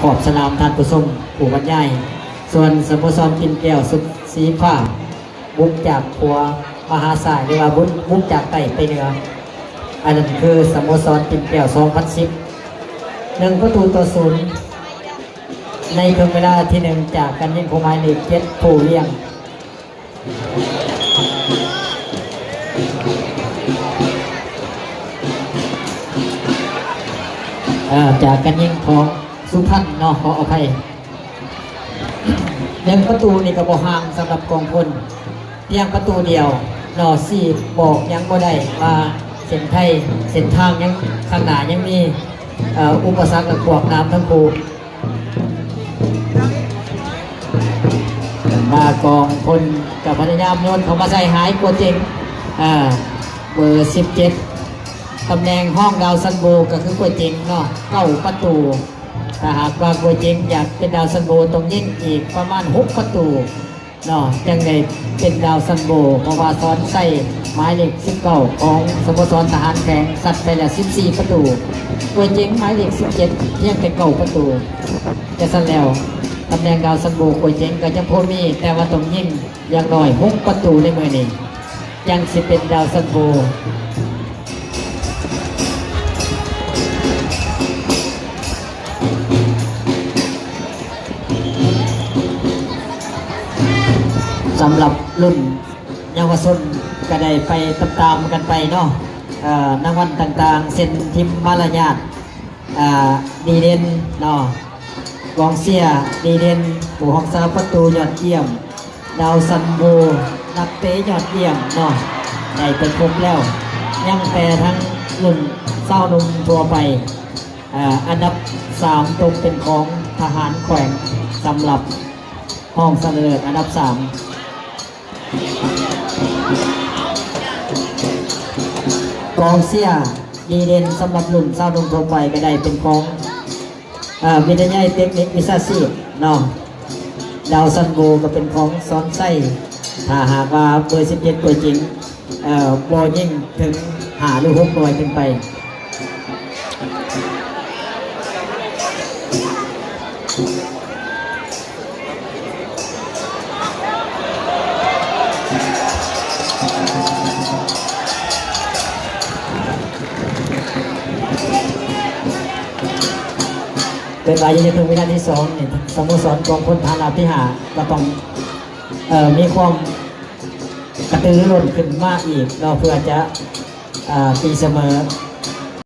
ຂອບສະໜາມ ທ່ານຜູ້ຊົມ ຜູ້ບັນຍາຍ. ສ່ວນສະໂມສອນປິ່ນແກ້ວ ຊຸດສີຟ້າ ບຸກຈາກຂົວມາຫາຊ້າຍ ຫຼືວ່າບຸກ ບຸກຈາກໃຕ້ໄປເໜືອ. ອັນນັ້ນຄືສະໂມສອນປິ່ນແກ້ວ ສອງພັນສິບ ໜຶ່ງປະຕູຕໍ່ສູນ ໃນເຄິ່ງເວລາທີໜຶ່ງ ຈາກການຍິງຂອງໝາຍເລກເຈັດ ຜູ້ວຽງ. ເອີ ຈາກການຍິງຂອງສຸພັນເນາະ ຂໍອະໄພ. ໜຶ່ງປະຕູນີ້ກໍບໍ່ຫ່າງສຳລັບກອງພົນ ພຽງປະຕູດຽວເນາະ ຊີ້ບອກຫຍັງບໍ່ໄດ້ວ່າເສັ້ນໄທ ເສັ້ນທາງຍັງ ຂ້າງໜ້າຍັງມີ ເອີ ອຸປະສັກ ແລະ ຂວາງໜາມທັງຄູ່. ມາກອງພົນກໍພະຍາຍາມໂຍນເຂົ້າມາໃສ່ ຫາຍ ກົວເຈັງ ເອີ ເບີສິບເຈັດ ຕຳແໜ່ງຮອງດາວຊັນໂບກໍຄື ກົວເຈັງເນາະ ເກົ້າປະຕູ. ຖ້າຫາກວ່າກົວເຈັງຢາກເປັນດາວຊັນໂບ ຕ້ອງຍິງອີກປະມານຫົກປະຕູເນາະ ຈັ່ງໄດ້ເປັນດາວຊັນໂບ ເພາະວ່າສອນໄຊ ໝາຍເລກສິບເກົ້າ ຂອງສະໂມສອນທະຫານແຂວງ ຊັດໄປແລ້ວສິບສີ່ປະຕູ. ກົວເຈັງ ໝາຍເລກສິບເຈັດ ພຽງແຕ່ເກົ້າປະຕູ. ຈັ່ງຊັ້ນແລ້ວ ຕຳແໜ່ງດາວຊັນໂບ ກົວເຈັງກໍຍັງພໍມີ ແຕ່ວ່າຕ້ອງຍິງຢ່າງໜ້ອຍຫົກປະຕູໃນມື້ນີ້ ຈັ່ງຊິເປັນດາວຊັນໂບ. ສຳລັບລຸ້ນເຍົາວະຊົນກໍໄດ້ໄປຕາມໆກັນໄປເນາະ ເອີ່ ລາງວັນຕ່າງໆ ເຊັ່ນ ທີມມາລະຍາດ ອ່າ ດີເດັ່ນເນາະ ກອງເຊຍດີເດັ່ນ ຜູ້ຮັກສາປະຕູຍອດຢ້ຽມ ດາວຊັນໂບ ນັກເຕະຍອດຢ້ຽມເນາະ ໄດ້ໄປຄົບແລ້ວ. ຍັງແຕ່ທັງລຸ້ນຊາວໜຸ່ມທົ່ວໄປ ເອີ ອັນດັບສາມຕົກເປັນຂອງທະຫານແຂວງ ສຳລັບຮອງຊະນະເລີດອັນດັບສາມ. ກອງເຊຍດີເດັ່ນສຳລັບລຸ້ນຊາວໜຸ່ມທົ່ວໄປກໍໄດ້ເປັນຂອງ ເອີ ວິທະຍາໄລເຕັກນິກວິຊາຊີບເນາະ ດາວຊັນໂບກໍເປັນຂອງສອນໄຊ. ຖ້າຫາກວ່າເບີສິບເຈັດຕົວຈິງ ເອີ ບໍ່ຍິງເຖິງຫ້າ ຫຼື ຫົກໜ່ວຍຂຶ້ນໄປ. ເປັນວ່າຢູ່ໃນເຄິ່ງວິນາທີສອງນີ້ ສະໂມສອນກອງພົນທະຫານລາວທີຫ້າ ກໍຕ້ອງ ເອີ ມີຄວາມກະຕືລືລົ້ນຂຶ້ນມາອີກເນາະ ເພື່ອຈະ ເອີ ຕີສະເໝີ.